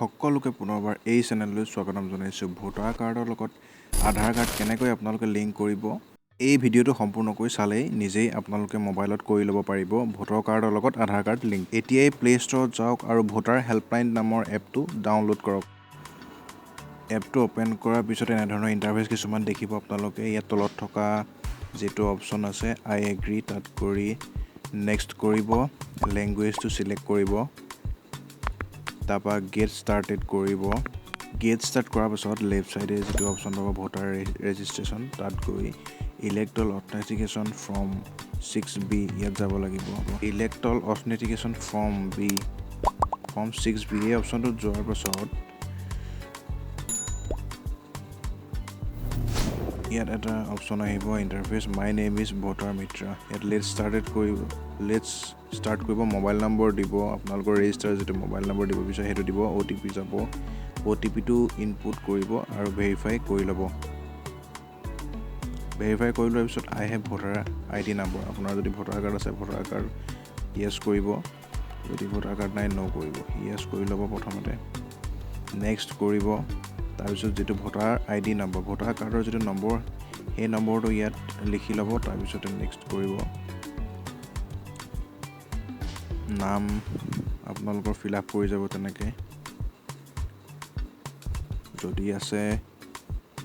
সকলোকে পুনৰবাৰ এই চেনেললৈ স্বাগতম জনাইছোঁ। ভোটাৰ কাৰ্ডৰ লগত আধাৰ কাৰ্ড কেনেকৈ আপোনালোকে লিংক কৰিব, এই ভিডিঅ'টো সম্পূৰ্ণকৈ চালেই নিজেই আপোনালোকে মোবাইলত কৰি ল'ব পাৰিব ভোটাৰ কাৰ্ডৰ লগত আধাৰ কাৰ্ড লিংক। এতিয়াই প্লে' ষ্ট'ৰত যাওক আৰু ভোটাৰ হেল্পলাইন নামৰ এপটো ডাউনলোড কৰক। এপটো অ'পেন কৰাৰ পিছত এনেধৰণৰ ইণ্টাৰফেচ কিছুমান দেখিব আপোনালোকে। ইয়াত তলত থকা যিটো অপশ্যন আছে আই এগ্ৰী, তাত কৰি নেক্সট কৰিব, লেংগুৱেজটো ছিলেক্ট কৰিব, তাৰপৰা গেট ষ্টাৰ্টেড কৰিব। গেট ষ্টাৰ্ট কৰাৰ পাছত লেফ্ট ছাইডে যিটো অপশ্যন পাব ভোটাৰ ৰেজিষ্ট্ৰেশ্যন, তাত গৈ ইলেক্ট্ৰল অথেণ্টিকেশ্যন ফৰ্ম 6B ইয়াত যাব লাগিব। Electoral authentication form B, form 6B এই অপশ্যনটোত যোৱাৰ পাছত ইয়াত এটা অপশ্যন আহিব interface, my name is voter Mitra. ইয়াত let's started কৰিব, let's start কৰিব, মোবাইল নম্বৰ দিব, আপোনালোকৰ ৰেজিষ্টাৰ যিটো মোবাইল নম্বৰ দিব বিচাৰে সেইটো দিব, অ' টি পি যাব, অ' টি পিটো ইনপুট কৰিব আৰু ভেৰিফাই কৰি ল'ব। ভেৰিফাই কৰি লোৱাৰ পিছত I have voter ID number, আপোনাৰ যদি ভোটাৰ কাৰ্ড আছে ভোটাৰ কাৰ্ড য়েছ কৰিব, যদি ভোটাৰ কাৰ্ড নাই ন' কৰিব, য়েছ কৰি ল'ব প্ৰথমতে, নেক্সট কৰিব। তাৰপিছত যিটো ভোটাৰ আই ডি নম্বৰ, ভোটাৰ কাৰ্ডৰ যিটো নম্বৰ, সেই নম্বৰটো ইয়াত লিখি ল'ব, তাৰপিছতে নেক্সট কৰিব। নাম আপোনালোকৰ ফিল আপ কৰি যাব তেনেকৈ, যদি আছে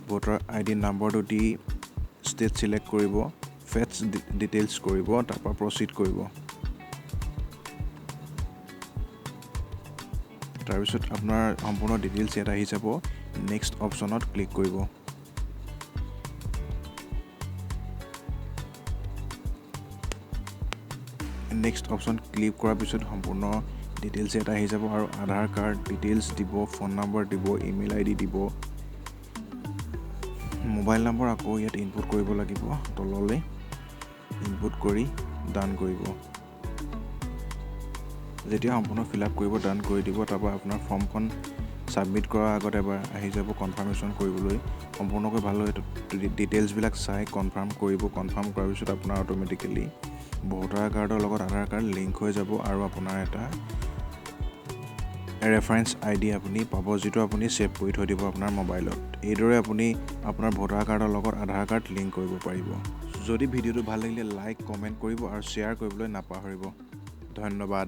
ভোটাৰ আই ডি নম্বৰটো দি ষ্টেট ছিলেক্ট কৰিব, ফেটছ ডিটেইলছ কৰিব, তাৰপৰা প্ৰচিড কৰিব। তাৰপিছত আপোনাৰ সম্পূৰ্ণ ডিটেইলছ ইয়াত আহি যাব, নেক্সট অপশ্যনত ক্লিক কৰিব। নেক্সট অপশ্যন ক্লিক কৰাৰ পিছত সম্পূৰ্ণ ডিটেইলছ ইয়াত আহি যাব আৰু আধাৰ কাৰ্ড ডিটেইলছ দিব, ফোন নম্বৰ দিব, ইমেইল আই ডি দিব, মোবাইল নম্বৰ আকৌ ইয়াত ইনপুট কৰিব লাগিব, তললৈ ইনপুট কৰি ডান কৰিব। যেতিয়া সম্পূৰ্ণ ফিল আপ কৰিব ডান কৰি দিব, তাৰপৰা আপোনাৰ ফৰ্মখন ছাবমিট কৰাৰ আগত এবাৰ আহি যাব কনফাৰ্মেশ্যন কৰিবলৈ। সম্পূৰ্ণকৈ ভালদৰে ডিটেইলছবিলাক চাই কনফাৰ্ম কৰিব। কনফাৰ্ম কৰাৰ পিছত আপোনাৰ অট'মেটিকেলি ভোটাৰ কাৰ্ডৰ লগত আধাৰ কাৰ্ড লিংক হৈ যাব আৰু আপোনাৰ এটা ৰেফাৰেঞ্চ আই ডি আপুনি পাব, যিটো আপুনি ছেভ কৰি থৈ দিব আপোনাৰ মোবাইলত। এইদৰে আপুনি আপোনাৰ ভোটাৰ কাৰ্ডৰ লগত আধাৰ কাৰ্ড লিংক কৰিব পাৰিব। যদি ভিডিঅ'টো ভাল লাগিলে লাইক, কমেণ্ট কৰিব আৰু শ্বেয়াৰ কৰিবলৈ নাপাহৰিব। ধন্যবাদ।